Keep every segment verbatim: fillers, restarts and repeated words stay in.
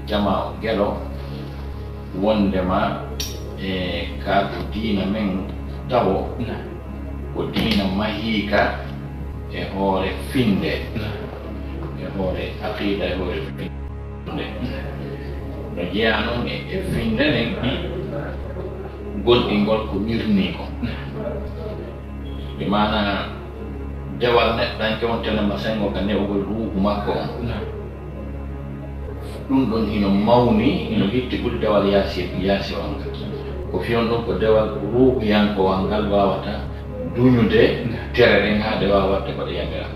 Jama o gelo wondema e ka ko diina men tawo, ko diina mahiika e hoore finde, e hoore aqida, e hoore finde. No jeyaa noon e, e finde nden gonɗingol ko wirnii ko. Bi maana dewal neɗɗanke on tene ma sengo ka ne'ugol ruuhu makko on. Ɗum ɗon hino mawni, hino hitti ɓuri dewal yaasi, yaasi on ka. Ko fiyon ɗum ko dewal ruuhuyankowal ngal waawata duñude tere ɗen haa ɗe waawa waɗde ko ɗe yamira.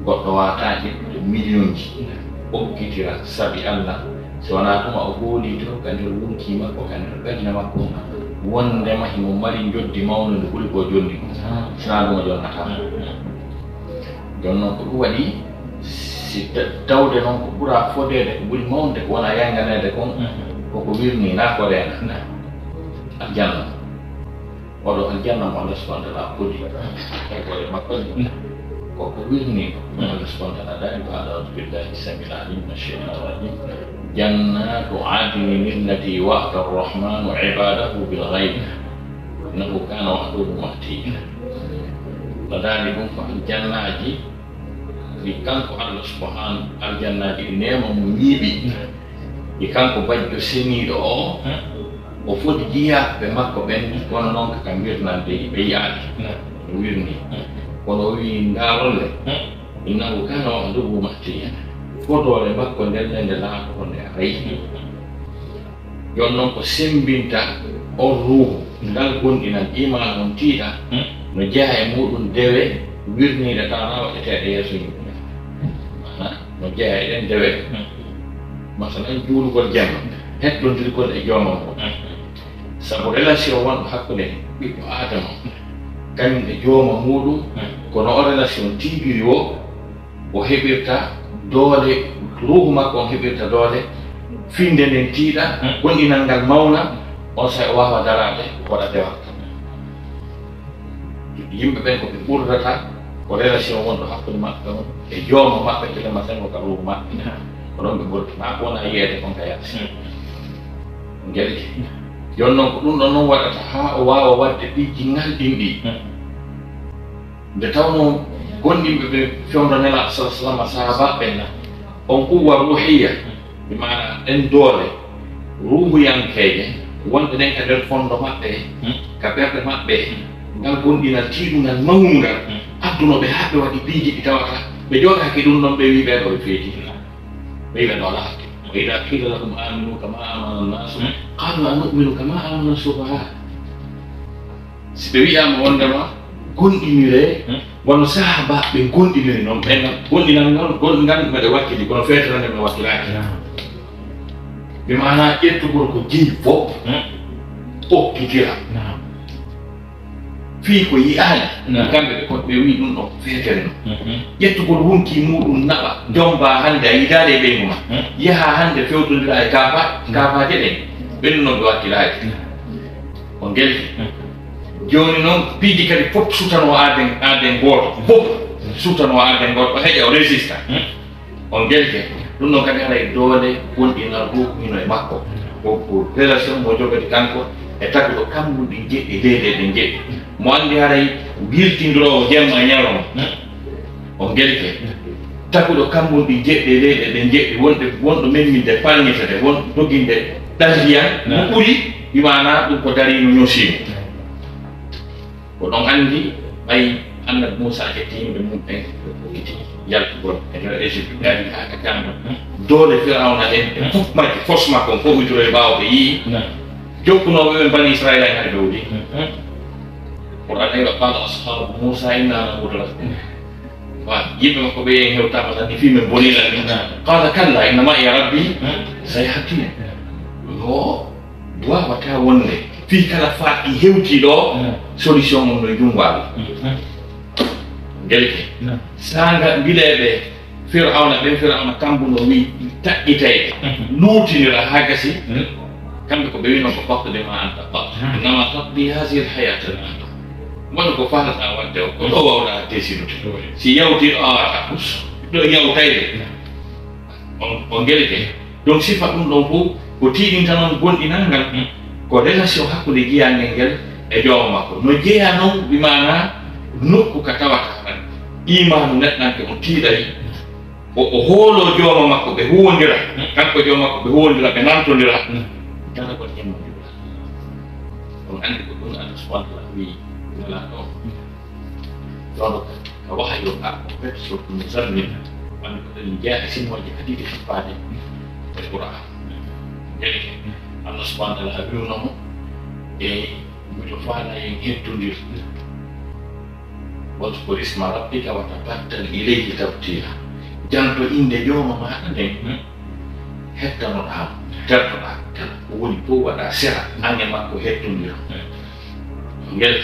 Goɗɗo waawataa ƴettude miliyonji, okkitira sabi Allah, so wanaa tuma o hoolii to ka nder wonkii makko, ka nder ɓernde makko, wondema himo mari njoddi mawndu ndu ɓuri ko jonni ko. Sinaa ɗum o jonnataa. Jooni noon ko ɗum waɗi, si ta-, tawde noon ko ɓura fodeede, ko ɓuri mawnude ko wona yanganeede kon, koko wirnii, naa ko reena. Aljanna. Oɗo aljanna mo Allah subhanahu wa ta'ala kodi. E hoore makko ni. Koko wirnii ko. Allah subhanahu wa ta'ala daali, بعد أعوذ بالله السميع العليم من الشيطان الرجيم. جنات عدن التي وعد الرحمن عباده بالغيب. إنه كان وعده مأتيا. O daali ɗum ko aljannaaji ɗi kanko Allah subhanahu, aljannaaji ɗi neema mum ñiiɓi. Ɗi kanko bajjo seniiɗo o, o foti jiyaaɓe makko ɓen, kono noon ka kam wirnande ɓe yi'aaki. No wirnii. Kono o wi'i, "Ndaarolle, إنه كان وعده مأتيا." Fodoore makko nden, nde nde laatoto nde aray. Jooni noon ko semmbinta on ruuhu, ngal gonɗinal iimaan on tiiɗa, no jeyaa e muuɗum dewe wirniiɗe taanaa waɗeteeɗe yeeso yimɓe. Maanaa, no jeyaa e ɗen dewe. Masalan, juulugol jamma, heɗɗondirgol e joomam on. Sabu relation wonɗo hakkunde ɓiɗɗo Aadama, kañum e jooma muuɗum, ko no o relation tiiɗiri woo, o heɓirta doole, ruuhu makko on heɓirta doole, finde nden tiiɗa, gonɗinal ngal mawna, on saa'i o waawa daraade, o waɗa dewal. Yimɓe ɓen ko ɓe ɓurdata ko relation wonɗo hakkunde maɓɓe on e jooma maɓɓe, tele ma sengo ka ruuhu maɓɓe. Ko ɗon ɓe ɓurdata, maa ko wona yiyeede kon ka yaasi. Ngel jooni noon ko ɗum ɗon noon waɗata haa o waawa waɗde piiji ngalɗinɗi. Nde tawnoo gonɗinɓe ɓe fewndo Nelaaɗo sallallaahu alayhi wa sallam, sahaabaaɓe ɓen, on quwwa ruuhiyya, bi maana ɗen doole ruuhuyankeeje wonɗe ɗen ka nder fonndo maɓɓe, ka ɓerɗe maɓɓe, ngal gonɗinal tiiɗungal mawnungal, addunoo ɓe haa ɓe waɗi piiji ɗi tawata ɓe jooɗaaki ɗum ɗon, ɓe wi'i ɓee ɗoo ɓe feeti. Ɓe wi'i ɓee ɗoo alaa hakke. وإذا قيل لهم آمنوا كما آمن الناس قالوا أنؤمن كما آمن السفهاء. Si ɓe wi'aama wondema gonɗiniree, hmm, wano sahaabaaɓe gonɗiniri noon, ɓen gonɗinal ngal, gonɗinal meɗe wakkili, kono feetere nde mi wakkilaaki. Naam. Bi maanaa ƴettugol ko jeyi fof, hmm, okkitira. Naam. Fii ko yi'aani, naam, kamɓe ɓe kon, ɓe wi'i ɗum ɗon feetere non. Mhm. Ƴettugol wonkii muuɗum naɓa, jombaa hannde a yiidaali e ɓeyngu ma. Hmm. Yahaa hannde fewtondira e kaafa-, hmm, kaafaaje ɗen. Ɓen non ɓe wakkilaaki. Hmm. On ngelti. Hmm. Jooni noon, piiji kadi fof sutanoo aaden, aaden gooto, fof sutanoo aaden gooto, o heƴa, o résista. Hmm. On ngelti. Ɗum noon kadi haray doole gonɗinal ɗum hino e makko. Ko, ko relation mo jogori kanko e taguɗo kammuɗi jeɗɗi, leyɗe ɗen jeɗɗi. Mo anndi haray wirtindiroowo jemma e ñalawma. Hmm. On ngelti. Taguɗo kammuɗi jeɗɗi, leyɗe ɗen jeɗɗi, wonɓe, wonɗo memminde, palñitede, won doginde ɗan ndiyan, no, hmm, ɓuri, bi maanaa ɗum ko darii no ñoosii mo. Ko ɗon anndi ɓay Annabi Muusaa ƴetti yimɓe mum ɓen, ɓe hokkiti yaltugol e nder Égypte, ɓe ari haa ka jaŋngo. Doole Firawna ɗen, e fof majje, force makko on, fof witoro e ɓaawo ɓe yi'i. Naam. Jokkunooɓe ɓen Bani Israa'iila en hari ɓe wuli. Mhm. Qur'aan wi, "قال أصحاب موسى إنا لمدركون." Wa, yimɓe makko ɓe en hewtaama tan, ni fii men bonii lan min. Naam. "قال كلا إن معي ربي سيهدين." Yo, waawataa wonde fii kala faaki hewtii ɗo, hmm, solution on no e junngo Allah. Hmm. Ngelke. Hmm. Saanga mbileeɓe Firawna ɓen, Firawna kambuno wi'i taƴƴitay, hmm, luutinira haa gasi. Hmm. Kamɓe ko ɓe wi'no ko "فاقض ما أنت قاض. Hmm. إنما تقضي هذه الحياة الدنيا." Waɗu ko faalaɗaa waɗde o, ko ɗo waawɗaa desidude. Hmm. Si yawtii ɗo a waawata ɗo yawtayde. Hmm. On, on ngelke. Donc, sifa ɗum ɗon fof ko tiiɗinta noon gonɗinal ngal, ko relation hakkunde jiyangel ngel e jooma makko. No jeya noon, bi maana nokku ka tawata tan imaanu neɗɗanke on tiiɗay, o, o hoolo jooma makko, ɓe huwondira, kanko jooma makko, ɓe huwondira, ɓe nantondira. Tan ko jemma juula. On anndi ko ɗum Allah subhanahu wa ta'ala wi'i, wala ɗo. Ɗono ka wahayo ka ko pet so ɗum zanni, wani ko ɗen jeeya e sinnoje adidi hippaade e Qur'an. Ngel ke, Allah subhanahu wa ta'ala wi'uno mo, e miɗo faala en hettondir. Wadhkur isma rabbika wa tabattal ilayhi tabtila. Janto innde jooma maaɗa nden, hettanoɗaa mo, tertoɗaa mo kala. Ko woni fof waɗa sera, an e makko hettondira. Ngel,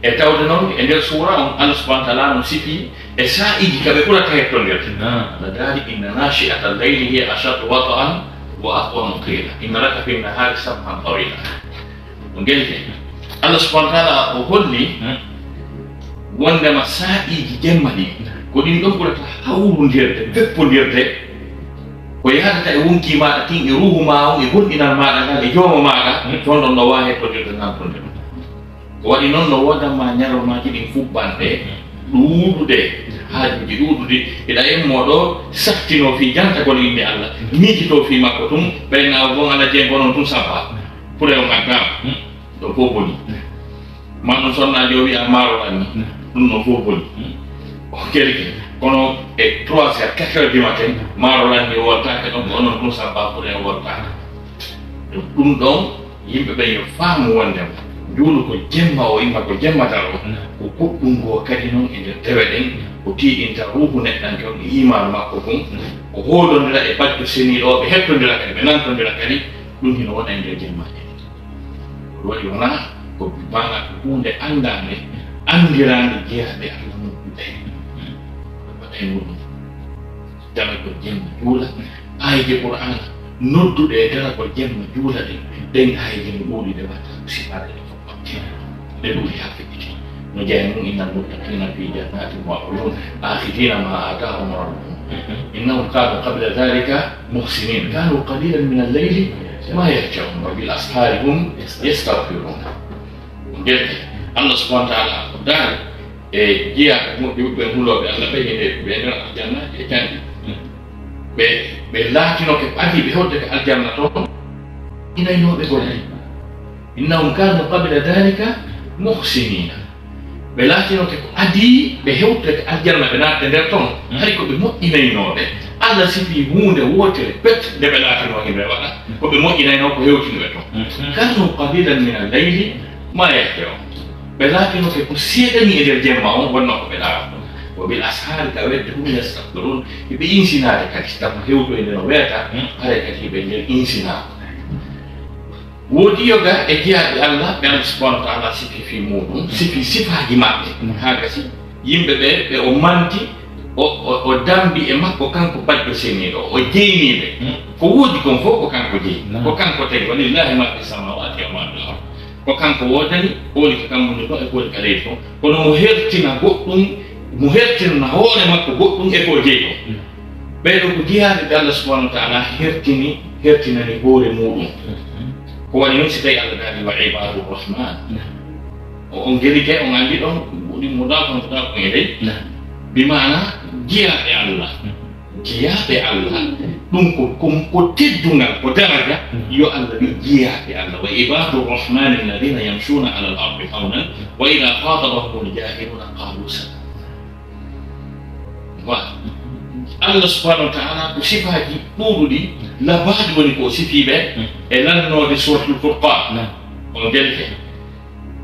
e tawde noon, e nder suura on, Allah subhanahu wa ta'ala no sifi e saa'iiji ka ɓe ɓurata hettondirde. Naam. No daali, "Inna nashi'ata al-layli hiya ashaddu wat'an wa aqwamu qiila. Inna laka fi nnahaari sabhan tawila." Ko ngel ke. Allah subhanahu wa ta'ala o holli wondema saa'iiji jemma ɗi, ko ɗin ɗon ɓurata hawrundirde, feppondirde, ko yaadata e wonkii maaɗa kin, e ruuhu maa on, e gonɗinal maaɗa ngal, e jooma maaɗa, toon ɗon no waawi hettondirde, nantondirde. Ko waɗi noon no woodan ma ñalawmaaji ɗin fuɓɓanɗe ɗuuɗude, haajuuji ɗuuɗude, hiɗa immoo ɗo saftino fii jantagol innde Allah, miijitoo fii makko tun, ɓay na o gon Alla jey gonon tun sabba, pure on addaama, ɗo fof boni. Maa ɗum sonnaajo o wi'a maaro lanni, ɗum no fof boni. O kelke, kono e trois heures, quatre heures du matin, maaro lanni o woltaaka ɗon, ko onon tun sabba pure on woltaaka. Ɗum ɗon, yimɓe ɓen yo faamu wondema juulu ko jemma o, imma ko jemma daro, ko goɗɗum goo kadi noon e nder dewe ɗen, ko tiiɗinta ruuhu neɗɗanke on e iimaanu makko kon, o hoolondira e bajjo seniiɗo o, ɓe hettondira kadi, ɓe nantondira kadi, ɗum hino wona e nder jemmaaji ɗin. Ko waɗi wonaa ko maanaa ko huunde anndaande, anndiraande jeyaaɓe Allah mum ɗuuɗay. Ko waɗa e muɗum. Daragol jemma juula, aayeeje Qur'aana nodduɗe e daragol jemma juula ɗen, ɗen aayeeje no ɗuuɗi ɗe watta ko sifaade ɗe fof. Ɗe ɗuuɗi haa feƴƴiti. No jeyaa e mum, "Innal muttaqiina fii jannaatin wa uyuun, aakhidhiina maa aataahum rabbuhum. Innahum kaanuu qabla dhaalika muhsiniin. Kaanuu qaliilan minal layli maa yahja'uun, wa bil ashaari hum yastaghfiruun." Ngel, Allah subhaanahu wa ta'aalaa o daali e jiyaaɓe moƴƴuɓe ɓen hulooɓe Allah ɓen e ɓe nder aljannaaji e janɗi. Ɓe, ɓe laatinoke ɓe adii ɓe hewtude ka aljanna ton, inaynooɓe golle. "Innahum kaanuu qabla dhaalika muhsiniina." Ɓe laatinoke ko adii ɓe hewtude ka aljanna, ɓe naatde nder ton, hari ko ɓe moƴƴinaynooɓe. Allah sifii huunde wootere pet nde ɓe laatinoo hino ɓe waɗa, ko ɓe moƴƴinaynoo ko hewtini ɓe ton. "Kaanuu qaliilan minal layli maa yahja'uun." Ɓe laatinoke ko seeɗa nii e nder jemma on wonnoo ko ɓe ɗaɓɓata. "Wa bil ashaari", ka wedde hum yastaghfiruun, hiɓe insinaade kadi, tawa hewtoyde no weeta, haray kadi hiɓe nder insinaago. Woodi yoga e jiyaaɓe Allah, ɓe Allah subhaanahu wa ta'aalaa sifi fii muuɗum, sifi sifaaji maɓɓe, haa gasi yimɓe ɓe, ɓe o manti, o, o, o dammbi e makko kanko bajjo seniiɗo, o jeynii ɓe. Ko woodi kon fof ko kanko jeyi, ko kanko tagi, "Wa lillaahi maa fis samaawaati wa maa fil ard." Ko kanko woodani, ko woni ka kammuuli kon e ko woni ka leydi kon. Kono mo hertina goɗɗum, mo hertinana hoore makko goɗɗum e ko o jeyi kon. Ɓee ɗoo ko jiyaaɓe ɓe Allah subhaanahu wa ta'aalaa hertini, hertinani hoore muuɗum. Ko waɗi noon si tawii Allah daali, "Wa ibaadu rahmaan." O, on ngeli ke, on anndi ɗon, woni mudaafun, mudaafun ilay. Bi maana jiyaaɓe Allah. Jiyaaɓe Allah, ɗum ko, ko, ko teddungal, ko daraja, yo Allah wi jiyaaɓe Allah. "Wa ibaadu rahmaani alladhiina yamshuuna alal ardi hawnan, wa idhaa khaatabahumul jaahiluuna qaaluu salaama." Voilà. Allah subhaanahu wa ta'aalaa ko sifaaji ɗuuɗuɗi, labaaɗi woni ko o sifii ɓe e lannoode Suuratul Furqaan. On ngeli ke.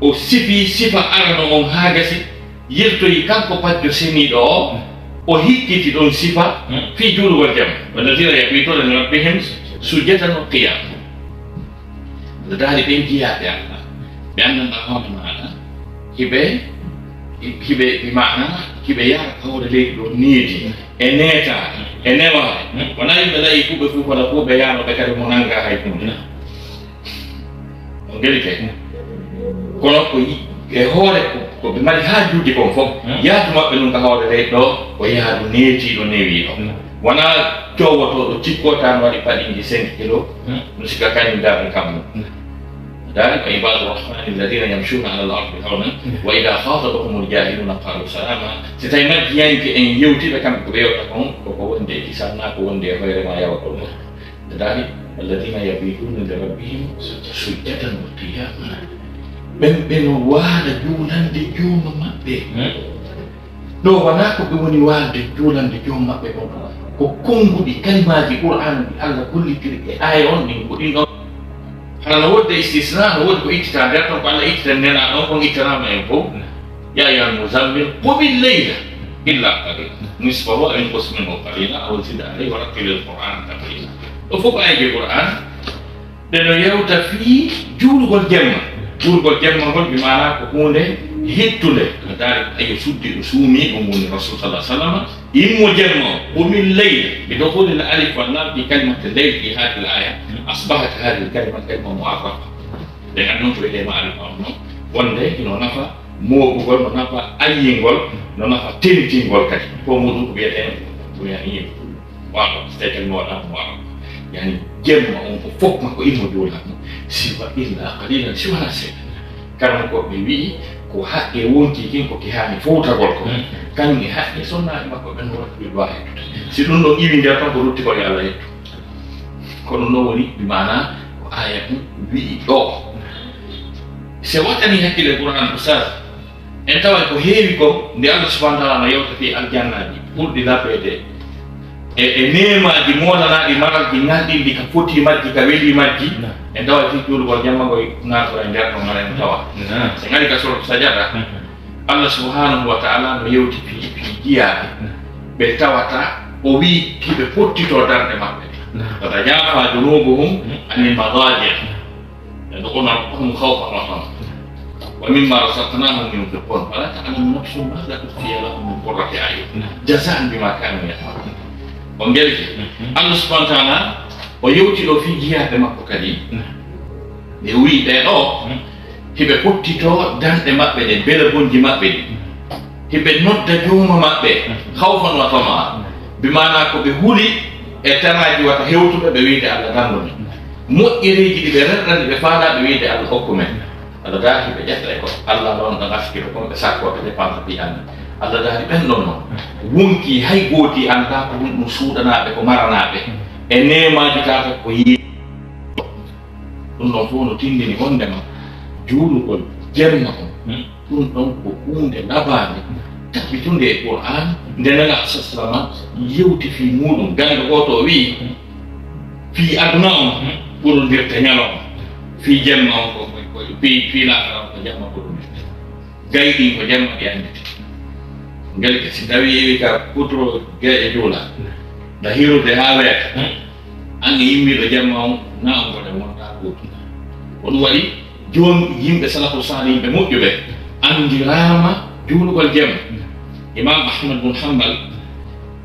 O sifii sifa arano on haa gasi, yiltoyi kanko bajjo seniiɗo o, o hikkiti ɗon sifa fii juulugol jamma. "Wallaziina yabiituuna li rabbihim sujjadan wa qiyaama." Nde daali ɓen jiyaaɓe Allah, ɓe anndanɗaa hoore maaɗa, hiɓe, hiɓe, bi maana, hiɓe yahra ka hoore leydi ɗo needi, e neetaade, e newaare. Wonaa yimɓe layi kuuɓe fuu, wala kuuɓe yaanooɓe kadi mo nanngaa hay huunde. On ngeli kay. Kono ko yi-, e hoore ko, ko ɓe mari haajuuji kon fof, yaadu maɓɓe ɗum ka hoore leydi ɗo, ko yaadu neetiiɗo, newiiɗo. Wonaa Cowotooɗo cikkoo tan waɗi paɗinji cinq kilo, hmm, no sikka kañum darni kammu. Hmm. Daalika ibaadu rahmaani alladina yamshuuna ala al ardi hawnan, hmm, wa ida khaatabahum al jaahiluuna qaalu salaama. Si tawi majjiyanke en yewtiiɓe kamɓe ko ɓe yewta kon, koko wonde e kisal naa ko wonde e hoyre ma yawatol ɗon. Daalika alladina yabiituuna li rabbihim sujjadan wa qiyaama. Ɓen ɓe no waala juulande jooma maɓɓe. Hmm. Ɗo wonaa ko ɓe woni waalde juulande joom maɓɓe on, ko konnguɗi kalimaaji Qur'aana ɗi Allah gollitiri e aaya on ɗin, ko ɗin ɗon. Hara no woodi istisna, no woodi ko ittita nder ton, ko Allah ittita nena ɗon, kon ittanaama en fof. Ya ayyuhal muzammil, qumil layla illa qalila, nisfahu aw inqus minhu qalila, aw zid alayhi wa rattilil Qur'ana tartila. Ɗo fof ko aayeeje Qur'aan. Ɓe no yewta fii juulugol jemma. Juulugol jemma ngol, bi maanaa ko huunde hittunde. No daari, ayo suddi ɗo suumi, ɗum woni Rasul sallallahu alaihi wasallam. Immo jemma o, qumil layla, bi dukhulil alif wal lam fi kalimati layl fi hadhihi al aya, asbahat hadhihi al kalima kalima mu'arrafa. Ɓe annon to wi'etee ma'arifa on non, wonde hino nafa mooɓugol, no nafa ayyingol, no nafa tentingol kadi. Ko muɗum ko wi'etee, ko yani Waaw, si tawi kadi mi waɗaama waaw. Yani, jemma on ko fof makko immo juulaa mo. Siwa illa qalilan, si wonaa seeɗa. Karamokooɓe wi'i, ko haqqe wonkii kin ko ki haani fowtagol ko. Hmm. Kañum e haqqe sonnaaɓe makko ɓen wonɓe ɗo hettude. Si ɗum ɗon iwi nder tan ko lutti ko yo Allah hettu. Ko ɗum ɗon woni, bi maanaa, ko aaya ɗum wi'i ɗo. Si waɗani hakkille Qur'aan, Ustaz, en taway ko heewi kon nde Allah subhanahu wa ta'ala no yewta fii aljannaaji ɓurɗi laɓeede e, e neemaaji moolanaaɗi maralji ngalɗinɗi ka foti majji, ka weli majji. Naam. En taway fii juulugol jemma ngoy naatoro e nder ɗon, hara en tawa. Naam. En ngari ka suuratu Sajada. Mhm. Allah subhanahu wa ta'ala no yewti fii, fii jiyaaɓe. Naam. Ɓe tawata o wi'i hiɓe pottitoo darɗe maɓɓe. Naam. Tatajafa junubuhum anil madaji'. Yad'una rabbahum khawfan wa tama'an. Wa mimma razaqnahum yunfiqun. Fala ta'lamu nafsun ma ukhfiya lahum min qurrati a'yun. Naam. Jazaan bima kanu ya'malun. On mbelke. Mhm. Allah subhanahu wa ta'ala, o yewti ɗo fii jiyaaɓe makko kadi. Naam. Ɓe wi'i ɓe ɗo, mhm, hiɓe pottitoo darɗe maɓɓe ɗen, belabonji maɓɓe ɗin. Hiɓe nodda jooma maɓɓe, mhm, khawfan wa tama'an. Bi maanaa ko ɓe huli e tanaaji wata hewtuɓe ɓe wi'ude Allah dandu men. Moƴƴereeji ɗi ɓe rerɗani ɓe faalaa ɓe wi'ude Allah hokku men. Allah daaki ɓe ƴetta e ko Allah ɗon ɗo ngaskiro kon ɓe sakkoo ɓe dépense fii Allah. Allah daaki ɓen ɗon non. Wonkii hay gootii anndaa ko ɗum ɗum suuɗanaaɓe ko maranaaɓe. E neemaaji tata ko yii. Ɗum ɗon fof no tindini wondema juulugol jemma on. Hmm. Ɗum ɗon ko huunde labaande, tabbitunde e Qur'aan, nde Nelaaɗo sallama yewti fii muuɗum. Ganndo gooto o wi'i, fii aduna on ɓurundirte ñalawma, fii jemma on ko, ko, ko, fii, fii laakara on ko jemma ɓurundirte. Gayɗin ko jemma ɗi annditi. Ngel ke si tawi iwi ka kutoro ge e juula, da hirude haa weeta. An e yimmiiɗo jemma on, na on mboɗen wontaa gootum. Ko ɗum waɗi, joom yimɓe salafu saalih, yimɓe moƴƴuɓe, anndiraama juulugol jemma. Imaam Ahmad bun Hanbal,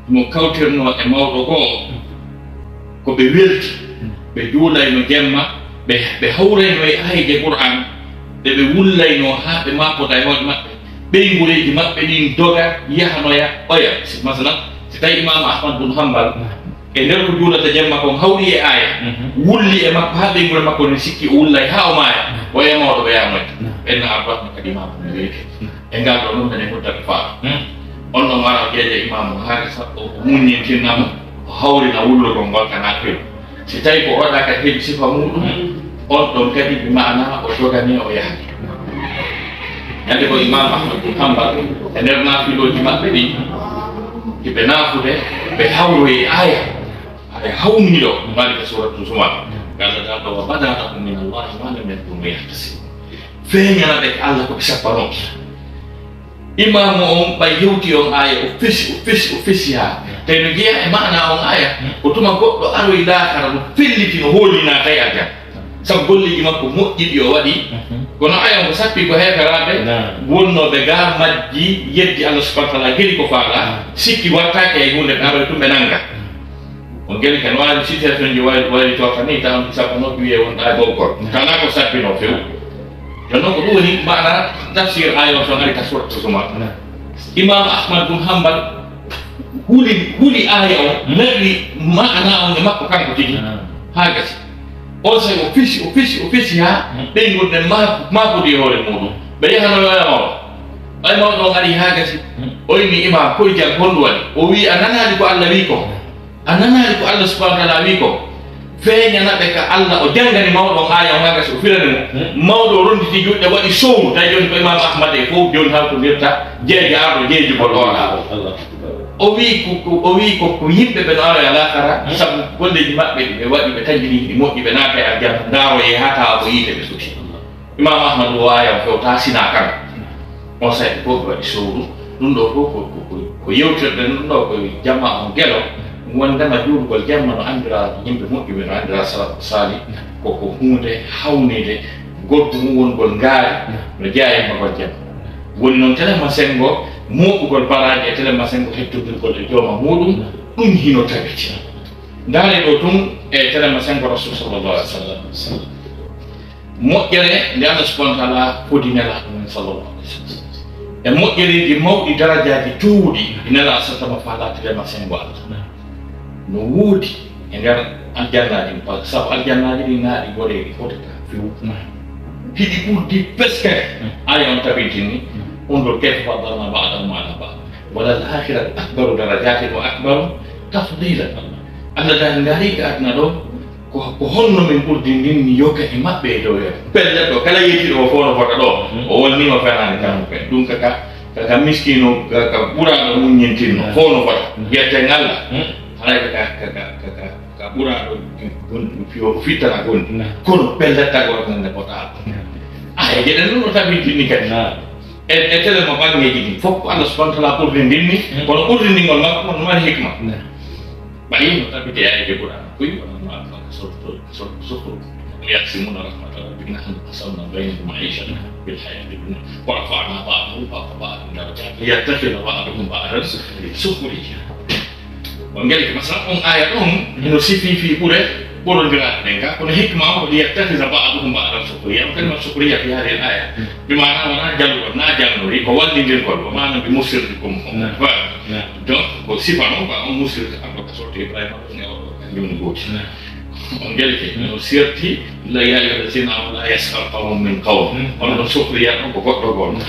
mo kawtirnoo e mawɗo goo, ko ɓe welti, ɓe juulayno jemma, ɓe, ɓe hawrayno e aayeeje Qur'aan, ɗe ɓe wullaynoo haa ɓe maapoda e hoore maɓɓe, ɓeynguleeji maɓɓe ɗin doga, yahanoya, oya. Si, masalan, si tawi Imaam Ahmad bun Hanbal, e nder ko juulata jemma kon hawri e aaya, mhm, wulli e makko haa ɓeynguure makko nden sikki o wullay haa o maaya, mhm, o e mawɗo ɓe yamoyta. Mhm. Ɓen no arbatno kadi Imaam Nawawi. Mhm. E ngal ɗoo ɗum menen huddata faa. Mhm. On ɗon wara o jeeja Imaamu Haarisa, o muññintinna mo, o hawrina wullugol ngol ka naafila. Si tawi ko oɗa ka heɓi sifa muuɗum, mhm, on ɗon kadi bi maana o dogani o yaha. Ñande ko Imaam Ahmad bun Hanbal e nder naafilooji maɓɓe ɗin, hiɓe naafude, ɓe hawroyi aaya. Aɗa hawni ɗo, mbaɗi ka Suuratul Zumar. Ngal Allah Ta'ala, "Wa bada lahum min Allahi ma lam yakunu yahtasibun." Feeñana ɓe ka Allah ko ɓe sappanoo. Imaamu on ɓay yewti on aaya, o fesi, o fesi, o fesi haa. Tawi no jeyaa e maana on aaya, ko tuma goɗɗo aroyi laakara no felliti, no hooli naatay aljanna. Sabu golleeji makko moƴƴi ɗi o waɗi, mhm, kono aaya on ko sappi ko heeferaaɓe, naam, wonnooɓe gaa majji, yeddi Allah subhanahu wa ta'ala, gili ko faalaa, naam, sikki wattaake e huunde, ɓe aroyi tun ɓe nannga. On ngeli kan wayli situation ji wayli, wayli to kan ni, tan sappo no wiye won ɗa bokkol. Kala ko sabbino few. Jooni noon ko ɗum woni maana tafsir aaya on so ngari ka Suuratul Zumar. Imaam Ahmad bun Hanbal, Huli, huli aaya on, nawi maana on e makko kanko tigi. Haa gasi. On saa'i o fisi, o fisi, o fisi haa ɓeynguure nden ma-, maakodi e hoore muuɗum. Ɓe yahano yo oya mawɗo. Ɓay mawɗo on ari haa gasi. O inni, "Imaam, koy jam, honɗum waɗi?" O wi'i, "A nanaali ko Alla wi'i kon? A nanaali ko Alla subhaanahu wa ta'aala wi'i kon? Feeñana ɓe ka Alla." O janngani mawɗo on aaya on haa gasi, o firani mo. Mawɗo o ronnditi juuɗe, waɗi sowru. Tawi jooni ko Imaam Ahmad e fow jooni halkondirta jeeji arɗo jeejugol o ɗa." O wi'i ko, ko, o wi'i ko, ko yimɓe ɓe no aroya laakara, sabu golleeji maɓɓe ɗi ɓe waɗi, ɓe taƴiri ɗi moƴƴi, ɓe naata e aljanna, ndaaroyee haa tawa ko yiite ɓe suti. Imaam Ahmad o aaya on fewta sina kan. On saa'i fof ɓe waɗi sowru. Ɗum ɗo fof ko, ko, ko, ko yewtirde ɗum ɗo ko jama on gelo. Wondema juulugol jamma no anndira yimɓe moƴƴuɓe, no anndira salafu saalih, ko, ko huunde hawniinde, gorko mum wongol ngaari, no jeyaa e immagol jamma. Woni noon telema senngo mooɓugol baraaji e telema senngo hettondirgol e jooma muuɗum, ɗum hino tabiti. Ndaaree ɗo tun e telema senngo Rasul sallallahu alaihi wasallam. Moƴƴere nde Allah subhanahu wa ta'ala fodi Nelaaɗo men sallallahu alaihi wasallam. E moƴƴereeji mawɗi, darajaaji toowuɗi ɗi Nelaaɗo sallallahu alaihi wasallam faalaade e ma senngo Allah. No woodi e nder aljannaaji ɗin, par sabu aljannaaji ɗin naa ɗi goreeɗi fotata few. Hiɗi ɓurdi peskere. Aaya on tabintini, "Unzur kayfa faddalna ba'dahum ala ba'd. Wa lal akhiratu akbaru darajatin wa akbaru tafdila." Allah daali, ndaari ka aduna ɗo, Ko, ko honno min ɓurdindinni yoga e maɓɓe e dow yoga? Pellet ɗo, kala yeytiiɗo o fof no fota ɗo, o wolniima fenaande kammu pen. Ɗum ka, ka, ka, ka miskiino, ka, ka ɓuraaɗo muññintinno, fof no fota. Yetten Allah. Haray ka, ka, ka, ka, ka, ka ɓuraaɗo gon-, fiyo ko fittana gonɗi. Kono pellet tagore nde fota. Ay, geɗen ɗum no tabintini kadi. E, e tele mo banngeeji ɗin fof ko Allah subhanahu wa ta'ala ɓurdindinni, kono ɓurdindingol makko on no mari hikma. Ɓay no tabiti e ayde Qur'an, kuy wonanno Allah ka sorto, sorto, sorto. "Yaqsimuna rahmata rabbik, nahnu qasamna baynahum ma'ishatahum fil hayati dunya, wa rafa'na ba'dahum fawqa ba'din darajat, liyattakhidha ba'duhum ba'dan sukhriya." On ngari ko masala on aya ɗon, hino sifi fi ɓure, ɓurondiraaɗe ɗen ka, kono hikma o, "liyattakhidha ba'duhum ba'dan sukhriya." On kalima sukhriya fi hadhihi al-aya. Bi maana wona jalluɗo, na jannori, ko wallindirgol, ko maana bi musirrikum. Donc, ko sifa noon, ko on musirta, an ko ka sorti Ibrahima ɗum e oɗo, kanjum ne gooti. On ngelke, no sirti, la, "Ya ayyuha allazina amanu la yaskhar qawmun min qawm." On ɗon sukriya ɗon ko goɗɗo goɗɗo.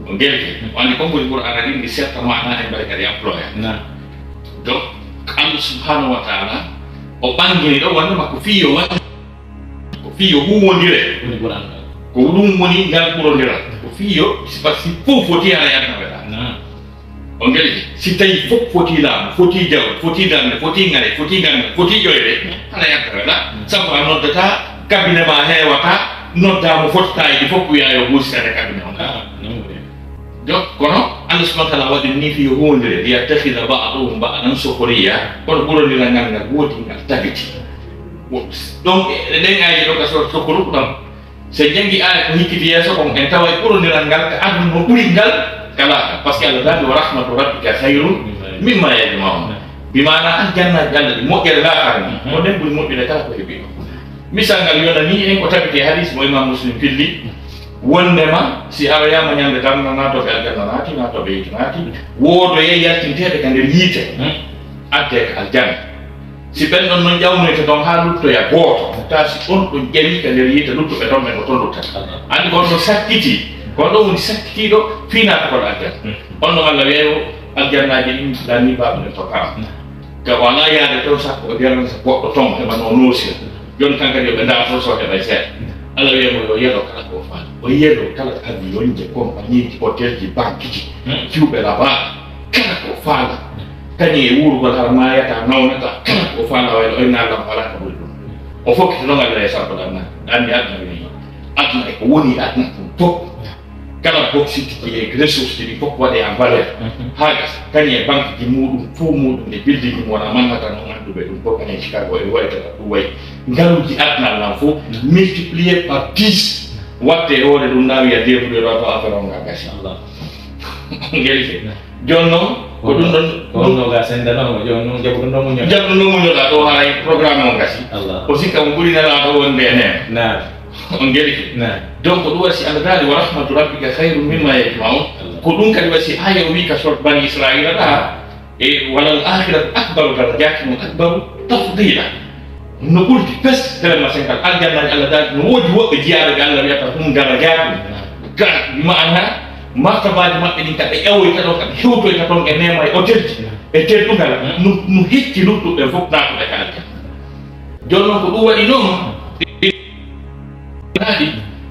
On ngelke, o anndi konngol Qur'aana ɗin, ɗi serta maana e mbari kadi employa. Donc, Allah subhanahu wa ta'ala, o ɓangini ɗo wonde makko fii yo waɗ-, ko fii yo huuwondire. Woni Qur'aana. Ko ɗum woni ngal ɓurondiral. Ko fii yo, si, si fof foti hara yadna ɓe ɗa. On ngeli, si tawi fof foti laamu, foti jawdi, foti darnde, foti ŋare, foti ganndal, foti ƴoyre, hara yadna ɓe ɗa. Sabu a noddata, kabine ma heewata, nodda mo fotata e ɗi fof wiya yo huusitane kabine on. Donc, kono Allah subhanahu wa ta'ala waɗi ni fii yo huuwondire, "Liyattakhidha ba'duhum ba'dan sukhriya", kono ɓurondiral ngal ngal woodi ngal tabiti. Wo-, donc, e ɗen ayaaji ɗo ka sourate Zukhruf ɗon, si en janngi aaya ko hikkiti yeeso kon, en taway ɓurondiral ngal ka aduna no ɓuri ngal ka laakara. Parce que Allah daali, "Wa rahmatu rabbika khayrun mimma yajma'un." Bi maana aljannaaji Allah ɗi moƴƴere laakara ni, ko ɗen ɓuri moƴƴude kala ko heɓi ɗo. Misal ngal yonani en ko tabiti e hadis mo Imam Muslim filli, wondema si aroyaama ñande darnga naatooɓe aljanna naati, naatooɓe yiite naati, woodoye yaltinteeɓe ka nder yiite, adde ka aljanna. Si ɓen ɗon non ƴawnoyta ɗon haa luttoya gooto, taa si on ɗon ƴawi ka nder yiite luttuɓe ɗon ɓen ko ton luttata. Anndi ko on ɗon sakkiti, ko on ɗon woni sakkitiiɗo fii naatugol aljanna. On ɗon Allah wi'ay o aljannaaji ɗin lanni baaɗo ɗen to kam. Ka o alaa yaade ton sakko o deran sa goɗɗo ton heɓa no noosira. Jooni kan kadi yo ɓe ndaar ton so heɓay seeɗa. Allah wi'ay mo yo yelo kala ko o faala. O yelo kala avion ji, compagnie ji, hôtel ji, banque ji, fiwɓe labaaɗo. Kala ko o faala. Kañum e wuurugol hara maayata, nawnataa. Kala ko o faala waylo o inna Allah alaa ko ɓuri ɗum. O fokkita ɗon Allah e sabbagal nan. Ɗanni aduna wini. Aduna e ko woni aduna ɗum fof. Kala boxite ji e ressource ji ɗi fof waɗe en valeur. Haa gasa. Kañum e banque ji muuɗum, fof muuɗum e building ji mum wona mannata noon annduɓe ɗum fof kañum e Chicago e waytata ɗum wayi. Ngaluuji aduna lan fof multiplié par dix. Watte e hoore ɗum na wiya débrouillé ɗo to affaire on nga gasi. Ngel ke. Jooni noon, ko ɗum ɗon ko honno ga senda noon, jooni noon jaɓu ɗum ɗo muñoɗa. Jaɓu ɗum ɗo muñoɗa, ɗo haray programme on gasi. O sikka mo ɓuri Nelaaɗo wonde e neen. On ngeli ke. Donc, ɗum waɗi si Allah daali, "Wa rahmatu rabbika khayrun mimma yajma'un." Ko ɗum kadi waɗi si aaya o wii ka sourate Bani Israila ɗa, E, "Walal akhiratu akbaru darajatin wa akbaru tafdila." No ɓurdi pes, vraiment, sen kal aljannaaji Allah daal, no woodi woɓɓe jiyaaɓe ɓe Allah wiyata hum darajatun. Ka, bi ma'ana, martabaaji maɓɓe ɗin ka ɓe ƴawoyta ɗon, ka ɓe hewtoyta ɗon e neema e otelji, e teddungal, no, no hecci luttuɓe fof naatuɓe ka aljanna. Jooni noon ko ɗum waɗi noon,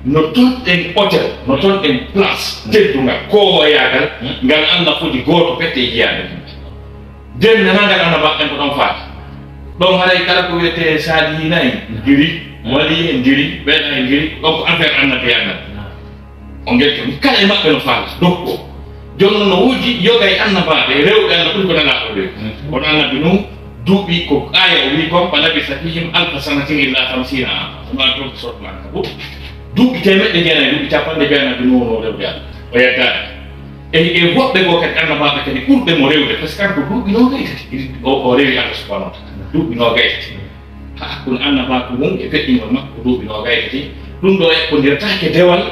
no tonɗen hôtel, no tonɗen place teddungal, koowoyaagal, ngal Allah foti gooto pette e jiyaaɓe mum. Nden nanangal annabaaɓe ɓen ko ɗon faati. Ɗon haray kala ko wiyetee saalihiina en, ndiri, wali en, ndiri, ɓeeɗa en, ndiri, ɗon ko affaire annabi e annabi. O ngelto mi kala e maɓɓe no faala, dokko. Jooni noon no woodi yoga e annabaaɓe, rewɓe Allah ɓuri ko nelaaɗo rewi. Kono annabi Nuh, duuɓi ko aaya o wii kon, "Fa labisa fihim alfa sanatin illa khamsina ama." Ɗum addi ɗon ko sooto Ankabut. Duuɓi teemeɗɗe jeenayi, duuɓi capanɗe jeenayi no wonoo rewde Allah. O yeddaani. E, e woɓɓe goo kadi annabaaɓe kadi ɓurɓe mo rewde, parce que kanko duuɓi noogay tati o, o rewi Allah subhanahu wa taala. Duuɓi noogay tati. Haa hakkunde annabaaku mum e feƴƴingol makko ko duuɓi noogay tati. Ɗum ɗoo eɓɓondirtaake dewal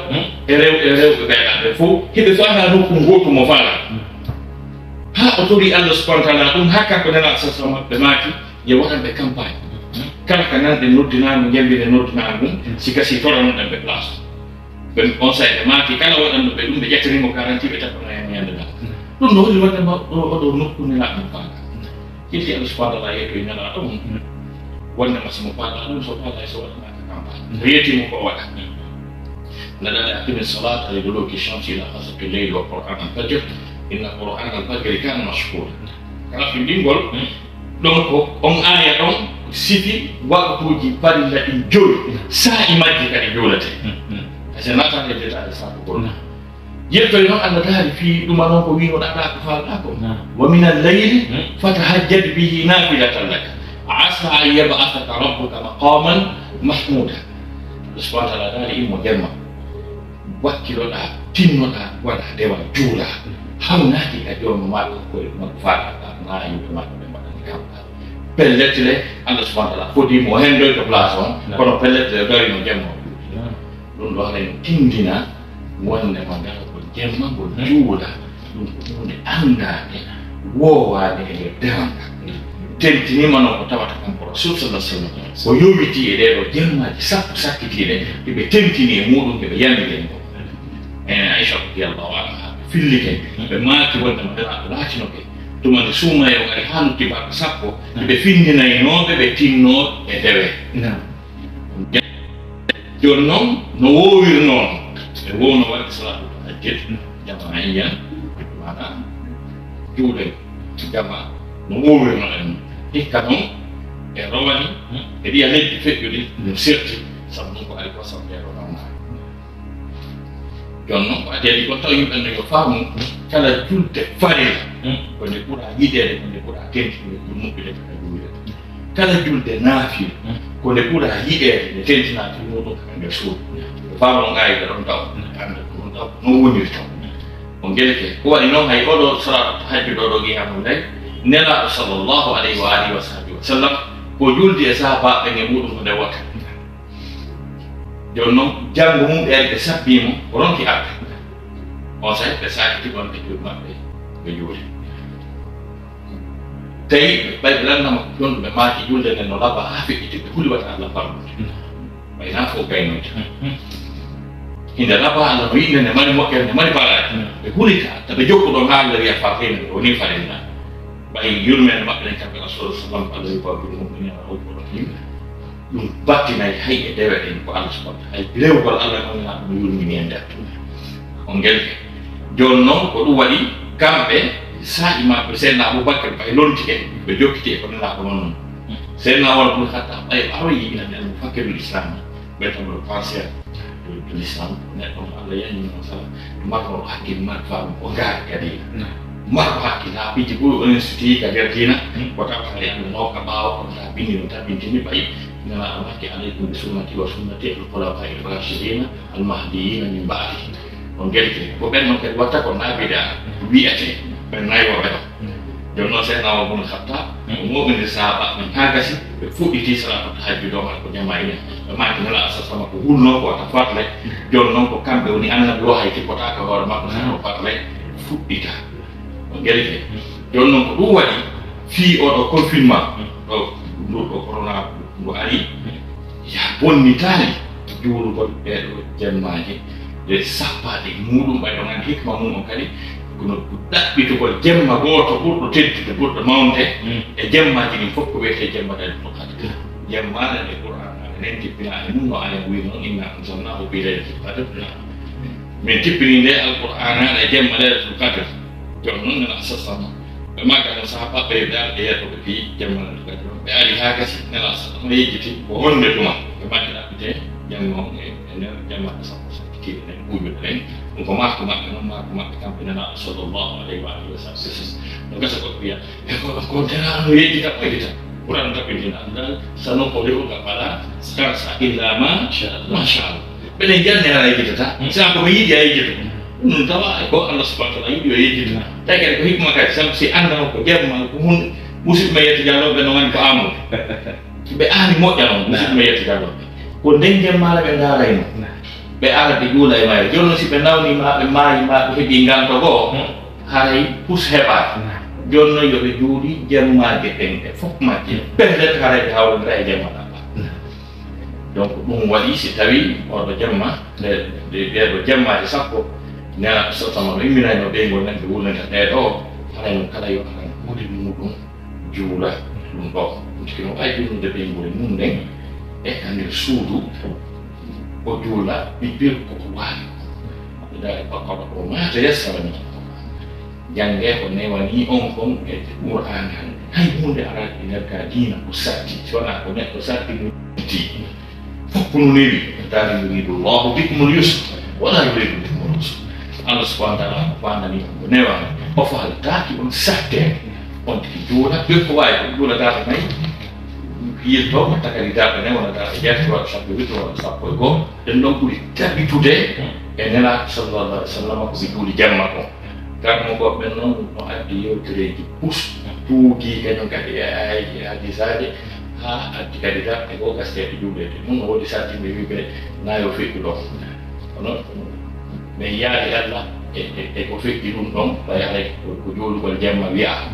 e rew-, e rewɓe ɓeeɗaa ɓe fof. Hiɓe faala nokku ngootu mo faala. Haa o tori Allah subhanahu wa taala ɗum, haa kanko Nelaaɗo sallallahu alaihi wasallam ɓe maaki, yo waɗan ɓe campagne. Kala ka nanɗen noddinaango, njambiren noddinaango mum, si gasii toranoɗen ɓe place. Ɓe on saa'i ɓe maaki, kala waɗanɗo ɓe ɗum, ɓe ƴettanii mo garanti, ɓe tappana en ñande ngal. Ɗum no holli wonde ma, o, oɗo nokku Nelaaɗo mo faala. Ƴetti Allah subhanahu wa taala yettoyi Nelaaɗo mum. Wonde ma si mo faala ɗum, so faala so waɗanaaka campagne. O yetti mo ko o waɗa. Nde daɗa aqimi salata li duluki shamsi ila ghasaqi leyli wa qur'an al fajr. Inna qur'an al fajri kana mashhuda. Kala findingol, ɗon ko on aaya ɗon sifi waqtuuji farilla ɗin joyi, saa'i majji kadi juulete. Hay so naataaka e détail sabu gol. Yettoy noon Allah daali fii ɗuma noon ko wiinoɗaa ɗaa ko faalɗaa ko. Naam. Wa mina leyli fatahajjad bihi nafilatan laka. Asa an yab'athaka rabbuka maqaman mahmuda. Allah subhanahu wa taala daali immo jemma. Wakkiloɗaa, tinnoɗaa, waɗaa dewal, juulaa. Hawnaaki ka jooma maa ko koye makko faalɗaa, naa yimɓe makko ɓe mbaɗani kam. Pellet le, Allah subhanahu wa taala fodii mo o hendoyto place on, naam, kono pellet le o darino jemma o juuli. Naam. Ɗum ɗo haray no tindina wonde ma ngara ko jemma ngol juula. Ɗum ko huunde anndaande, woowaande e nder dewal ngal. Tentinima noon ko tawata kanko Rasul sallallahu alaihi wasallam o yowitii e ɗee ɗoo jemmaaji sappo sakkitiiɗe, ɗi ɓe tentini e muuɗum, ɗi ɓe yamiri en ɗo. Enen Aisha radiyallahu anha, ɓe fillike, ɓe maaki wonde ma Nelaaɗo laatinoke, tuma nde suumayee o ari haa lutti balɗe sappo, ɓe finndinaynooɓe, ɓe tinnoo e dewe. Naam. Jooni noon, no woowirnoo, e wowno waɗde salaatul tahajjud, jamaa'iyan, maanaam, juulde jamaa, no woowirnoo en. Hikka noon, e rowani, e ɗiya leƴƴi feƴƴuɗi, no serti, sabu ɗum ko ari ko sabu ɗee ɗoo ɗammaare. Jooni noon, ko adii adii kon taw yimɓe no yo faamu, kala julde farilla, ko nde ɓura yiɗeede, ko nde ɓura tentude, ko moƴƴude, ko nde ɓuri. Kala julde naafila, ko nde ɓura yiɗeede, nde tentinaa fii muuɗum ko nder suudu. Ko faamɗon qaayida ɗon taw, annda ko ɗum taw, noon woniri taw. O ngeleke. Ko waɗi noon, hay oɗo salaatu tahajjud oɗo qiyaamu layl, Nelaaɗo sallallahu alayhi wa alihi wa sahbihi wa sallam, ko juldi e sahaabaaɓe ɓen e muuɗum ko nde wota. Jooni noon, janngo mum ɓe ari ɓe sabbii mo, o ronki arde. On saa'i ɓe saakiti wonɓe juuɗe maɓɓe, ɓe juuli. Tawi ɓay ɓe lanndama ko jonɗo ɓe maaki julde nden no laba haa feƴƴiti, ɓe huli wata Allah farlude. Ɓay naa fof gaynoyta. Hinde laba Allah no yiɗde nde mari moƴƴere, nde mari baraaji. Ɓe huli ka, ta ɓe jokku ɗon haa Allah wiya farlii nde, o nii farilla. Ɓay yurmeende maɓɓe nden kamɓe Rasul sallam, Allah yuhibbu bil mu'minina ra'ufur rahim. Ɗum battinay hay e dewe ɗen ko Allah subhanahu wa taala. Hay rewgol Allah noon naa ɗum yurmini en nder ɗum. On ngelke. Jooni noon ko ɗum waɗi kamɓe saa'i maɓɓe Seydina Abubakar ɓay lontike ɓe jokkiti e ko Nelaaɗo wonno. Seydina Umar bun Khattab ɓay aroyi ina nder mo fakkirul Islam ɓe tan ɗo penseur de l'Islam neɗɗo mo Allah yanni mo sala marɗo hakkil marɗo faamu o gaari kadi. Marɗo hakkil haa piiji ɓuri onen suti ka nder diina ko tawata e annda nawka ɓaawo kono ta bindi no tabintini ɓay Nelaaɗo makki alaykum bi sunnati wa sunnati al khulafa ir rashidina al mahdiyina min ba'di. On ngelke ko ɓen noon kadi watta ko naabida wiyete ɓen nayi woɓe ɗo. Jooni noon Seydina Umar bun Khattab o moɓiniri sahaaba ɓen haa gasi ɓe fuɗɗiti salaatu tahajjud o ko jamaa ina ɓe maaki Nelaaɗo sa sama ko hulno ko wata fatle. Jooni noon ko kamɓe woni annabi o hay tippotaaka hoore makko sano fatle fuɗɗita. On ngelke. Jooni noon ko ɗum waɗi fii oɗo confinement ɗo, ndu ɗo corona ndu ari, ya bonnitaali juulugol ɓeeɗo jemmaaji ɗe sappaaɗe muɗum, ɓay ɗon anndi hikma mum on kadi, kono ɗaɓɓitugol jemma gooto ɓurɗo teddude, ɓurɗo mawnude e jemmaaji ɗin fof ko wiyetee jemma Laylatul Qadr. Jemma nde Qur'aana nde nen jippinaa e mum, no aaya wiy noon, "Inna anzalnaahu fi laylatil qadr." Min jippini nde Alqur'aana e jemma Laylatul Qadr. Jooni noon, Nelaaɗo sallama, ɓe maaki no sahaabaaɓe ɓe, ɓe ari ɓe yettoo ɓe fii jemma Laylatul Qadr. Ɓe ari haa gasi, Nelaaɗo sallama yejjiti ko honde tuma. Ɓe maaki ɗaɓɓitee jemma on e, e nder jemma sappo e tati ɗen, ɓuyuɗe ɗen. Ɗum ko maaku maɓɓe noon, maaku maɓɓe kamɓe Nelaaɗo sallallahu alayhi wa alihi wa sallam. Ɗum gasa ko wiya, e ko, ko Nelaaɗo yejjita, ko yejjita. Qur'aana tabbintina, "Laa sanuqri'uka falaa tansaa illaa maa shaa Allah." Ɓe ɗen janni hara yejjitata. Sabu ko mi yiɗi a yejjito. Ɗum tawa ko Allah subhanahu wa ta'ala yiɗi o yejjito. Tawi kadi ko hikma kadi, sabu si anndaa ko jemma, ko hunde, musidɓe men Yetto Jallo ɓe no nganndi ko aamo. Ɓe aani moƴƴa noon, musidɓe men Yetto Jallo. Ko nden jemmaare ɓe ndaarayno. Ɓe ara ɓe juula e mayre. Jooni noon si ɓe nawniima, ɓe maayiima, ɓe heɓii nganto goo, haray pus heɓaaka. Jooni noon yo ɓe juuli jemmaaje ɗen e fof majje. Pellet, haray ɓe hawrondira e jemma ɗaɓɓa. Donc, ɗum waɗi si tawii oɗo jemma, nde, nde, ɗee ɗoo jemmaaje sappo, Nelaaɗo sallama no imminayno ɓeyngol men ɓe wurnata ɗee ɗoo, haray noon kala yo ara e kuuɗe muɗum juula ɗum ɗoo. Ɗum tigi no waawi juulnude ɓeyngol mum nden e ka nder suudu, o juula ɓiɓɓel ko ko waawi. Ɓe ndaari Baqara ko maa tayassara min al-Qur'an. Janngee ko newanii on kon e Qur'aana. Hay huunde araaki e nder ka diina ko satti, si wanaa ko neɗɗo satti ɗum itti. Fof ko no newi, qad yuridu Allahu bikumul yusra, wa la yuridu bikumul usra. Allah subhanahu wa ta'ala ko faandani on ko newani, o faaltaaki on satteede. On tigi juula, ɓe ko waawi ko juula darɗe nayi, yilto, watta kadi darɗe nayi, wona darɗe jeetati, walla sappo e ɗiɗi, walla sappo e goo. Ɗen ɗon ɓuri tabitude e Nelaaɗo sallallahu alaihi wa sallam ko ɓe juuli jemma kon. Garmugol ɓen noon no addi yewtereeji pus, tuugii kañum kadi e aayeeji e hadisaaji, haa addi kadi darɗe goo gasteeɗe juuleede. Ɗum no woodi sartinɓe wi'uɓe na yo feƴƴu ɗon. Kono min yaadi Allah e, e, e ko feƴƴi ɗum ɗon, ɓay haray ko, ko juulugol jemma wiyaa.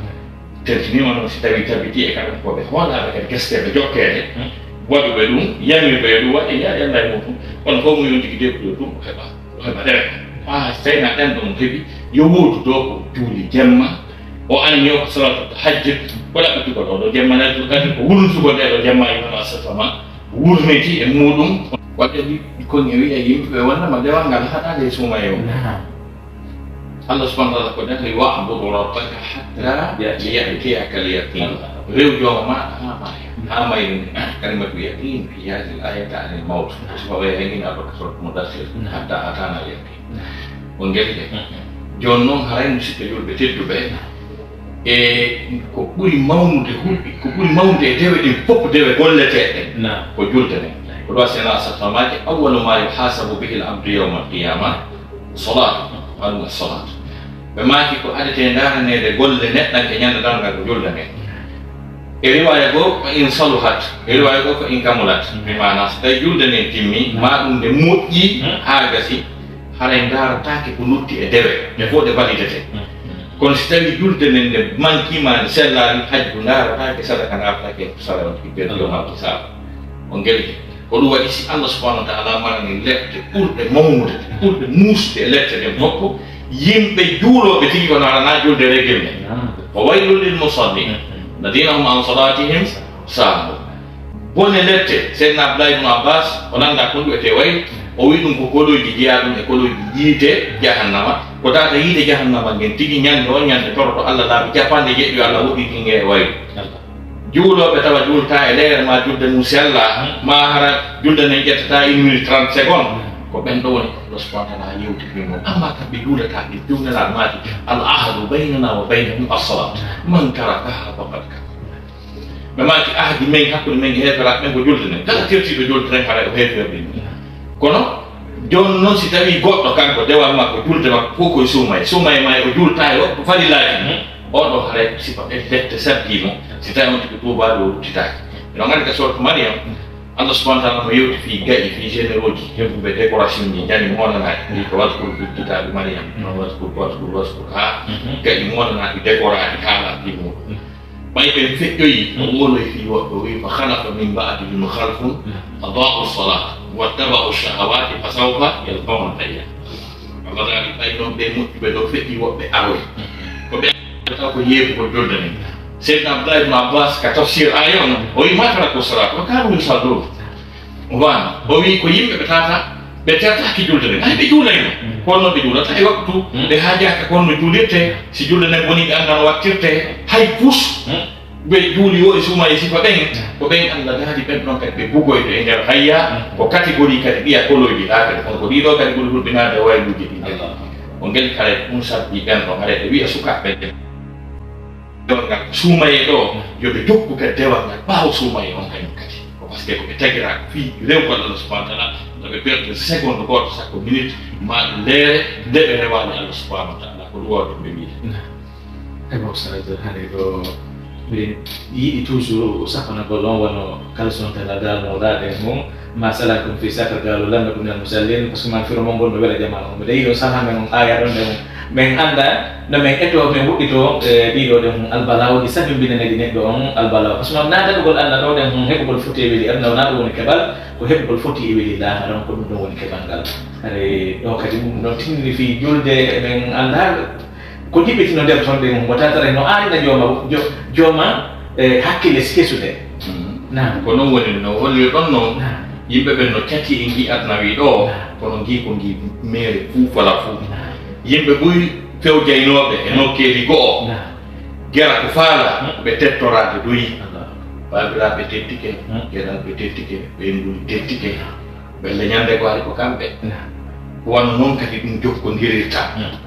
Tentiniima noon si tawii tabitii e kamɓe ko ɓe hoolaaɓe kadi gasteeɓe jokkeede, waɗuɓe ɗum, yamirɓe yo ɗum waɗe, yaadi Allah e muɗum. Kono fof mo yonti ki debbo ɗum, o heɓa, o heɓa ɗen. Haa so tawii na ɗen ɗon heɓi, yo woodu ɗo ko juuli jemma, o anni o ko salatu tahajjud, ko ɗaɓɓitugol oo ɗoo jemma Laylatul Qadr, ko wuluntugol ɗee ɗoo jemma, Yonno Asafama wurniti e muɗum. Waɗde ɓikkon e wiya yimɓe ɓe wonnama dewal ngal haɗaade e suumayee o. Naam. Allah subhanahu wa ta'ala ko dañi, "Wa'budu rabbaka hatta ya'tiyaka al-yaqin." Rew Jooma maaɗa haa maaya. Haa mayre nde. Kalimatu yaqin fi hadhihi al-ayati ta'ni al-mawt. Sifa ɓe yaqiin a baka surat Mudaththir. Hatta atana al-yaqin. On ngelli de. Jooni noon haray musidɓe julɓe tedduɓe, e ko ɓuri mawnude hulɓi, ko ɓuri mawnude e dewe ɗin fof ko dewe golleteeɗe ɗen. Naam. Ko julde nden. Ko ɗo si Nelaaɗo sallama maaki, "Awwalu ma yuhasabu bihi al-abdu yawma al-qiyama." Salaat, waɗugo salaat. Ɓe maaki ko adetee ndaaraneede golle neɗɗanke ñande darngal ko julde nden. E riwaaya goo, "Fa in saluhat", e riwaaya goo, "Fa in kamulat." Bi maanaa, so tawii julde nden timmi, maa ɗum nde moƴƴi haa gasi, haray ndaarataake ko lutti e dewe, ɗe fof ɗe validete. Kono si tawii julde nden nde manki maa nde sellaali, hajju ndaarataake, sadaka ndaarataake, sara on ki perdi o malki saaba. On ngeldi. Ko ɗum waɗi si Allah subhanahu wa ta'ala marani lette ɓurɗe mawnude, ɓurɗe muusde e lette ɗen fof, yimɓe juulooɓe tigi kono haɗanaa julde reggel mum. Naam. Fa waylun lil musallin, alladhina hum an salatihim sahun. Bone lette, Seydina Abdullah ibn Abbas, o nanndaa ko ɗum wiyetee waylu, o wi'i ɗum ko kolooji jeyaa ɗum e kolooji yiite jahannama, ko tawata yiite jahannama ngen tigi ñande on ñande toroto Allah laabi capanɗe jeeɗiɗi yo Allah woɗɗitin nge e waylu. Juulooɓe tawa juultaa e leere maa julde mum sellaa, maa hara julde nden ƴettataa une minute trente secondes. Ko ɓen ɗo woni ko Allah subhanahu wa ta'ala yewtidini mum. Amma kamɓe juulataake, Joomiraaɗo maaki, "Al ahdu baynana wa baynahum as-salaat. Man tarakaha faqad kafar." Ɓe maaki, "Ahdi men hakkunde men e heeferaaɓe ɓen ko julde nden. Kala tertiiɗo julde nden, haray o heeferɗo en." Kono jooni noon, si tawii goɗɗo kanko dewal makko, julde makko fof koye suumaye, suumaye maa o juultaay o ko farillaaji mum, oɗo haray ko sifa ɓe lette saddii mo, si tawii on tigi tuubaali o ruttitaaki. Eɗon anndi ka sooratu Maryam, Allah subhanahu wa taala no yewti fii ga'i, fii généraux ji, heɓuɓe décoration ji, jani moɗanaaɗi, ni ko waskur fil kitaabi Maryam, no waskur, waskur, waskur, haa ga'i moɗanaaɗi, décoraaɗi, haala fii muɗum. Ɓay ɓen feƴƴoyi, o woloy fii woɓɓe, o wi'i, "Fa khalafa min ba'dihim khalfun adaa'u salata wattaba'u shahawati fa sawfa yalqawna ghayya." Allah daali, ɓay non ɓe moƴƴuɓe ɗo feƴƴi, woɓɓe aroy. Ko ɓe taw ko yeeɓugol julde nden. Seydina Abdullah ibn Abbas ka tafsir aya on, o wi'i, "Ma taraku salata wa kanu yusallun." O wi'i, o wi'i ko yimɓe ɓe tata, ɓe tertaki julde nden. Hay ɓe juulayno. Ko honno ɓe juulata e waktu, ɓe haajaaka ko honno juulirte. Si julde nden boni, ɓe anndaa no wattirte. Hay pus. Ɓe juuli wo e suuma e sifa ɓen, ko ɓen Allah daali ɓen ɗon kadi ɓe bugoyto e nder hayya, ko catégorie kadi ɗiya koloyɗi ɗaa kadi, on ko ɗiɗo kadi ɓuri hulɓinaade e wayluuji ɗin. On ngel kala ɗum sabbi ɓen ɗon, haray ɓe wi'a sukaaɓe ɓen. Dewal ngal ko suumayee ɗo, yo ɓe jokku kadi dewal ngal ɓaawo suumayee on kañum kadi. Ko parce que ko ɓe tagiraa ko fii rewgol Allah subhanahu wa taala, no ɓe perde seconde gooto, sakko minute, maa ɗum leere, nde ɓe rewaani Allah subhanahu wa taala, ko ɗum wawde ɓe wiide. Ebo Sadio, hannde ɗo miɗen yiɗi toujours safanagol on, wano kala so tawii darnooɗo ɗen mum, ma salakum fi sakar, qaalu lam naku minal musallin, parce que man firo mon bonno wela jama on. Miɗa yiɗi on saha men on aya ɗon ɗen, men annda no men eto, men woɗɗito, e ɗiɗo ɗen hum albalaawo, ɗi sabimbinanedi neɗɗo on albalaawo. Parce que man na daɗugol Allah ɗo ɗen hum heɓugol foti e weli aduna, wona ɗum woni keɓal, ko heɓugol foti e weli laakhira on, ko ɗum ɗon woni keɓal ngal. Hari ɗo kadi ɗum ɗon tinni fii julde, men annda ko jiɓitino nder ton ɗen, mo tatare no aarina jooma, jo-, jooma, e, hakkille kesuɗe. Naam. Ko non woni no holli ɗon non. Naam. Yimɓe ɓen no cati e ngi aduna wi ɗo, naam, kono ngi ko ngi meere fuu fala fuu. Naam. Yimɓe buy fewjaynooɓe e nokkeeli go'o. Naam. Gera ko faala, hmm, ɓe tettoraade doyi. Allah. Baabiraaɓe tettike, hmm, geɗalɓe tettike, ɓeynguli tettike. Ɓelle ñande ko ari ko kamɓe. Naam. Ko wano non kadi ɗum jokkondirirta. Naam.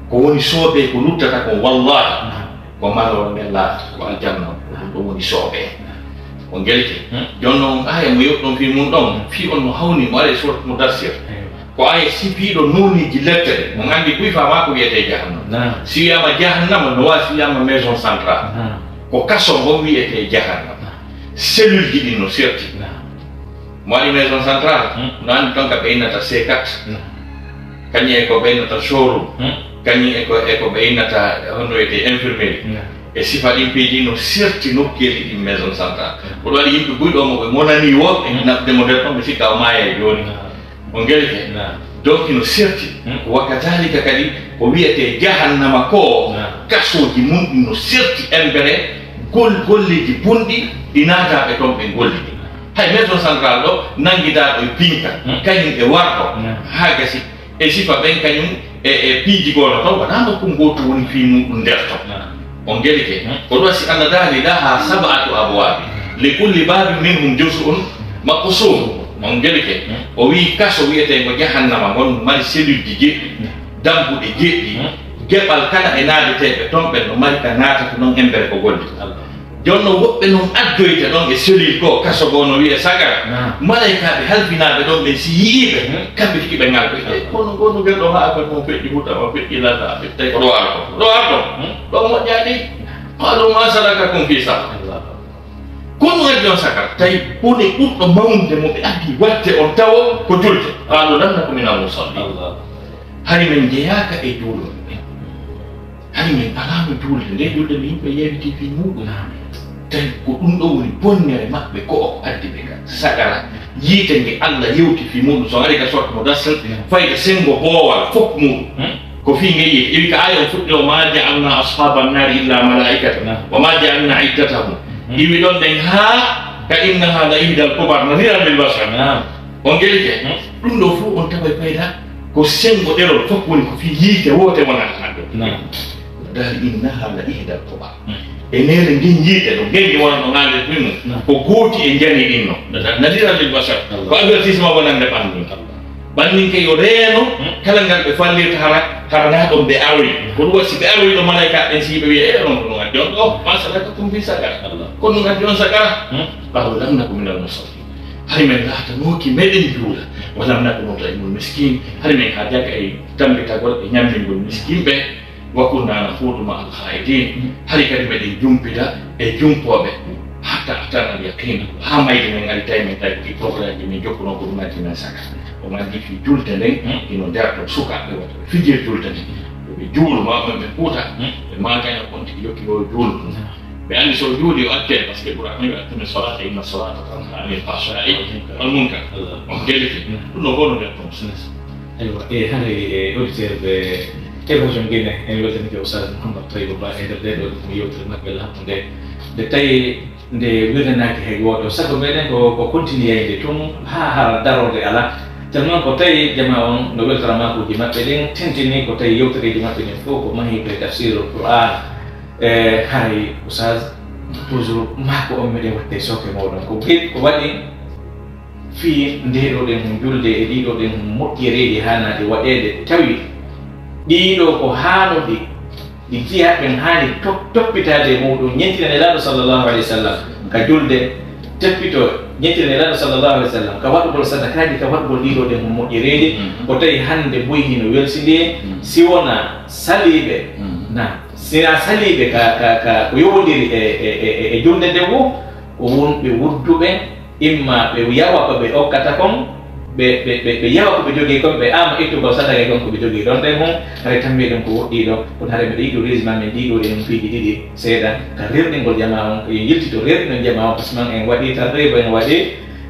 Ko woni soobee ko luttata kon, wallahi, naam, ko maloo nde laata, ko aljanna, ko ɗum ɗon woni soobee. Naam. Ko ngelke. Hmm. Jonno on aya mo yewɗon fii mun ɗon, hmm, fii on no hawni mo ari e surat Mudassir. Eywa. Ko aya sifiiɗo nooniiji lepte ɗe. Mo anndi buy faamaa ko wiyetee jahannama. Naam. Si wiyaama jahannama, no waawi si wiyaama maison centrale. Naam. Ko kaso ngon wiyetee jahannama. Naam. Cellule ji ɗin no serti. Naam. Mo waɗi maison centrale, hmm, no anndi ton ka ɓe innata C quatre. Naam. Kañum e ko ɓe innata showroom. Hmm. Kañum e ko, e ko ɓe innata, honno wiyetee, infirmerie. Naam. E sifa ɗin piiji no serti nokkeeli ɗin maison centrale. Hmm. Ko ɗum waɗi yimɓe buy ɗo mo ɓe monani wo, e, hmm, naɓde mo nder ton, ɓe sikka o maaya e jooni. Naam. On ngelike? Naam. Donc no serti, hmm, ko wakadalika kadi ko wiyetee jahannama ko, naam, kasooji mun ɗin no serti embere gol-, golleeji bonɗi ɗi naataaɓe ton ɓe gollidi. Hay maison centrale ɗo nanngidaaɗo e pinka, hmm, kañum e warɗo, naam, haa gasi e sifa ɓen kañum e, e piiji goo no ton, wonaa nokku ngootu woni fii muɗum nder ton. Naam. On ngelike? Hmm. Ko ɗum si Allah daali, "Laha sab'atu abwaabi, li kulli baabin minhum juz'un maqsuum." On ngelike? Hmm. O wi'i kaso wi'eteengo jahannama ngon mari cellule ji jeɗɗi, hmm, dambuɗe jeɗɗi, hmm, geɓal kala e naadeteeɓe ton ɓen no mari ka naatata non embere ko golle. Allah. Jonno woɓɓe non addoyte ɗon e cellule goo, kaso goo no wi'ee sagara. Naam. Malaykaaɓe halfinaaɓe ɗon ɓen si yi'ii ɓe, hmm, kamɓe tigi ɓe ngalɓe. Allah. Kono ngonu ngel ɗo haa ɓe mo feƴƴi huɗa, mo feƴƴi lata, ɓe tawi ko ɗo arɗo. Ɗo arɗo. Hmm. Ɗo moƴƴaani. Qaalu maa salakakum fii saqar. Allah. Ko honɗum addi on sakar? Tawi bone ɓurɗo mawnude mo ɓe addi waɗde on tawo ko julde. Qaalu lam naku minal musalliin. Allah. Hari men njeyaaka e juulol. Hari men alaano juulde. Nde juulde nde yimɓe yewti fii muɗum. Naam. Tawi ko ɗum ɗo woni bonnere maɓɓe, ko o addi ɓe ka sagara. Yiite nge Allah yewti fii muɗum. So ari ka sorte mo dassal, naam, fayda senngo boowal fof muɗum. Hmm? Ko fii nge yiite. Iwi ka aaya o fuɗɗi o, "Ma ja'alna ashaaban naari illa malaa'ikatan, naam, wa ma ja'alna iddatahum." Hmm. Iwi ɗon ɗen haa ka, "Innaha la ihdal kubar, nadhiran lil bashar." Naam. On ngelike? Hmm. Ɗum ɗo fof on taway fayda ko senngo ɗerol fof woni ko fii yiite woote wonata hannde. Naam. Daali, "Innaha la ihdal kubar." Hmm. E neene nden yiite ɗo, ngenndi wona no ngaande ɗum, naam, ko gooti e njani ɗin no. Naam. Nadhiran lil bashar. Allah. Ko avertissement wonande ɓanndinke. Allah. Ɓanndinke yo reeno, hmm, kala ngal ɓe fallirta hara, hara na ɗon ɓe aroyi. Ko ɗum waɗi si ɓe aroyi ɗo malaykaaɓe ɓen si ɓe wi'a, "E, on ko ɗum addi on ɗo, ma salakakum fii saqar." Allah. Ko ɗum addi on saqara? Hmm. Qaalu lam naku minal musalliin. Hari men laatanooki meɗen juula. Wa lam naku nut'imul miskiin. Hari men haajaaka e tammbitagol e ñammingol miskinɓe. Wa kunna nakhuudu ma'al khaa'idiin. Hari kadi meɗen jumpita e jumpooɓe. Hatta ataana al yaqiin. Haa mayde men ari tawi men tawi ko Jokkuno ko ɗum addi men saka. O ngaddi fi julde nden, hmm, ino nder ɗo sukaaɓe wonɓe fijir julde nden. Ɓe juulu ma ɓe kuuta, hmm, ɓe maakani on tigi yokki o juulu. Hmm. Ɓe anndi so o juuli o accee, parce que Qur'an wi, "Aqimi salata, inna salata tanha anil fahsha'i wal munkar." Allah. On gelike. Hmm. Ɗum no gono nder ɗum. Hmm. Aywa, e hare e auditeur ɓe Télévision Guinée, en weltanike Oustaz Mouhammad Taïb Ba e nder nde ɗo ɗum yewtere maɓɓe lamɗo nde. Nde tawi nde wirnanaaki hay gooto. Sago meɗen ko, ko continuer nde tun haa hara darorde alaa. Tellement ko tawi jamaa on no weltora maakuuji maɓɓe ɗin, tentini ko tawi yewtereeji maɓɓe ɗin fof ko mahiiɗo e tafsirul Qur'an. E haray Oustaz, toujours maako on meɗen waɗde sooke mooɗon. Ko ge-, ko waɗi fii ndee ɗoo ɗen julde e ɗii ɗoo ɗen moƴƴereeji haanaaɗi waɗeede, tawi ɗii ɗoo ko haanuɗi ɗi jiyaaɓe ɓen haani top-, toppitaade e muɗum, ñentina Nelaaɗo sallallahu alayhi wa sallam ka julde, toppito, ñentina Nelaaɗo sallallahu alayhi wa sallam ka waɗugol sadakaaji, ka waɗugol ɗii ɗoo ɗen moƴƴereeji. Mhm. Ko tawi hannde buy hino welsindii, mhm, si wonaa saliiɓe, mhm, na, si wonaa saliiɓe ka, ka, ka ko yowondiri e, e, e, e, e julde nden woo, ko wonɓe wudduɓe, imma ɓe yawa ko ɓe okkata kon, ɓe, ɓe, ɓe, ɓe yawa ko ɓe jogii kon, ɓe ama ittugol sadaka kon ko ɓe jogii ɗon ɗen hun, haray tammi ɗum ko woɗɗii ɗon. Kono haray miɗo yiɗi résumé men ɗii ɗoo ɗen piiji ɗiɗi seeɗa, ka rerɗingol jamaa on, ko yiltito rerɗinol jamaa on, parce que man en waɗi tarhiib, en waɗi,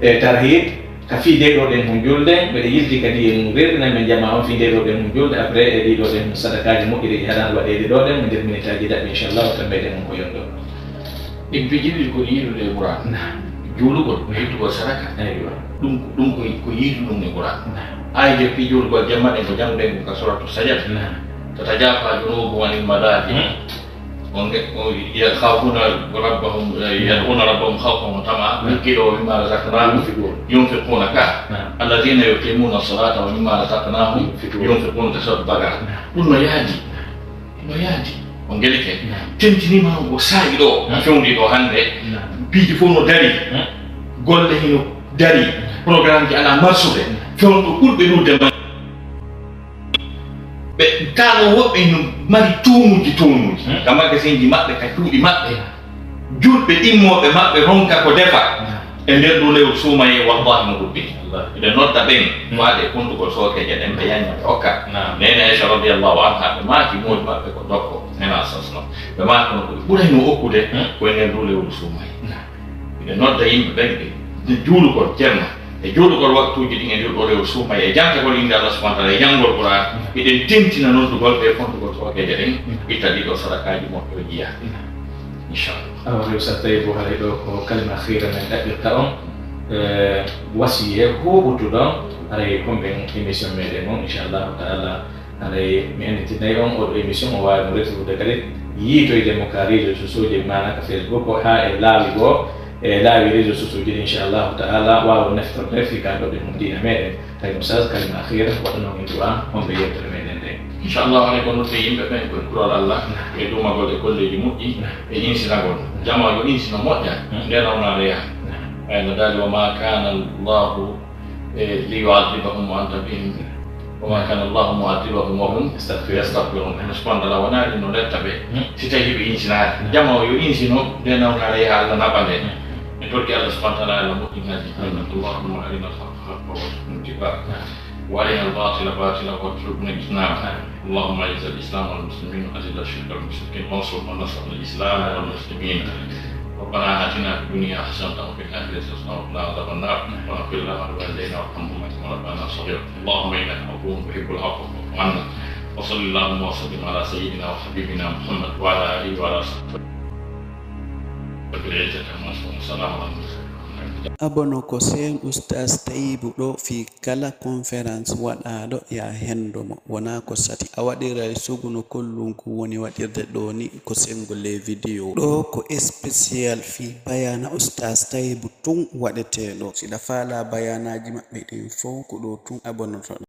e, tarhiib, ka fii ndee ɗoo ɗen hun julde, mbeɗa yilti kadi en rerɗinan men jamaa on fii ndee ɗoo ɗen hun julde, après, e ɗii ɗoo ɗen sadakaaji moƴƴireeji haɗaani waɗeede ɗoo ɗen, nder minitaaji daɓɓi, inchallahu, tammi ɗen on ko yondo. Ɗin piiji ɗiɗi ko yiidude e Qur'an. Naam. Juulugol, naam, ittugol sadaka. Aywa. Ɗum, ɗum ko, ko yiiduɗum e Qur'an. Naam. Aayje fii juulugol jemma ɗen ko jannguɗen ko ka Suratu Sajada. Naam. تتجافى جنوبهم عن المضاجع. Hmm. On ge-, o, يخافون ربهم، eh, hmm, يدعون ربهم خوفا وطمعا. Hmm. Nokkiiɗo, ومما رزقناهم ينفقون. ينفقون ka. Naam. الذين يقيمون الصلاة ومما رزقناهم ينفقون. Yunfiqun ka Suratu Baqara. Naam. Ɗum no yaadi. No yaadi. On gelike. Naam. Tentiniima on ko saa'i ɗo, naam, fewndi ɗo hannde. Naam. Piiji fof no dari. Naam. Golle hino dari. Naam. Programmeji alaa marsude. Naam. Fewndo ɓurɓe ɗuuɗde ma-, ɓe, taano woɓɓe hino mari toonuuji, toonuuji. Naam. Ka magasinji maɓɓe, ka cuuɗi maɓɓe. Naam. Julɓe immooɓe maɓɓe ronka ko defa. Naam. E nder ndu lewru suumayee, wallahi no ɓurɗi. Wallahi. Ɓe nodda ɓen, hmm, faade e kondugol sookeeje ɗen, ɓe yaña, ɓe okka. Naam. Neene Aisha radiyallahu anha, ɓe maaki moodi maɓɓe ko dokko, Neene Aisha sallam. Ɓe maaki kono ko ɓe ɓurayno okkude, hmm, ko e nder ndu lewru suumayee. Naam. Ɓe nodda yimɓe ɓen, ɓe juulugol jemma, e juulugol waktuuji ɗin e nder ɗo lewru suumayee, e jantagol innde Allah subhanahu wa taala, e janngol Qur'an. Hmm. Eɗen tentina noddugol ɓe kondugol sookeeje ɗen, hmm, itta ɗii ɗoo sadakaaji moƴƴi o jiya. Hmm. Inchallah. Awa, rew sa tawi bo haray ɗo ko kalima akhira men ɗaɓɓirta on, eh, wasiye huɓutuɗo, haray homɓen émission meɗen on, inchallahu taala, haray mi annditinayi on oɗo émission o waawi mo retrouve kadi, yiitoyde mo ka réseau sociaux ji, maana ka Facebook o, haa e laawi goo, e laawi réseau sociaux ji, inchallahu taala, waawa neftorde fii ka ɗo ɗe mum diina meɗen. Tawi Oustaz, kalima akhira, waɗanoo min du'a, homɓe yewtere meɗen nde. Inchallah, haray ko nodde yimɓe ɓen ko e kulol Allah, naam, e duumagol e golleeji moƴƴi, naam, e insinagol. Naam. Jamaa yo insino moƴƴa, naam, nde nawnaare yaha. Naam. Ɓay no daali, "وما كان الله، eh, ليعذبهم وأنت فيهم، وما كان الله معذبهم وهم يستغفرون." Naam. Subhanahu wa taala wonaali no letta ɓe, naam, si tawi ɓe insinaali. Naam. Jamaa yo insino nde nawnaare yaha, Allah naɓa nde. Naam. En torki Allah subhanahu wa taala, Allah moƴƴin haji. Amin. اللهم أرنا الحق حقا وارزقنا اتباعه. Naam. وأرنا الباطل باطلا وارزقنا اجتنابه. آمين. اللهم أعز الإسلام والمسلمين وأذل الشرك والمشركين وانصر من نصر الإسلام والمسلمين. ربنا آتنا في الدنيا حسنة وفي الآخرة حسنة وقنا عذاب النار. واغفر لنا ولوالدينا وارحمهما كما ربيانا صغيرا. اللهم إنك عفو تحب العفو فاعف عنا. وصل اللهم وسلم على سيدنا وحبيبنا محمد وعلى آله وعلى صحبه رب العزة عما يصفون. وسلام على المرسلين. Abono ko seen Oustaz Taïbou ɗo fii kala conférence waɗaaɗo, ya henndo mo. Wonaa ko sati. A waɗiray sugu no kollunku woni waɗirde ɗoo ni, ko senngo les vidéos. Ɗoo ko spécial fii bayaana Oustaz Taïbou tun waɗetee ɗoo. Si ɗa faalaa bayaanaaji maɓɓe ɗin fow, ko ɗoo tun abonotoɗaa.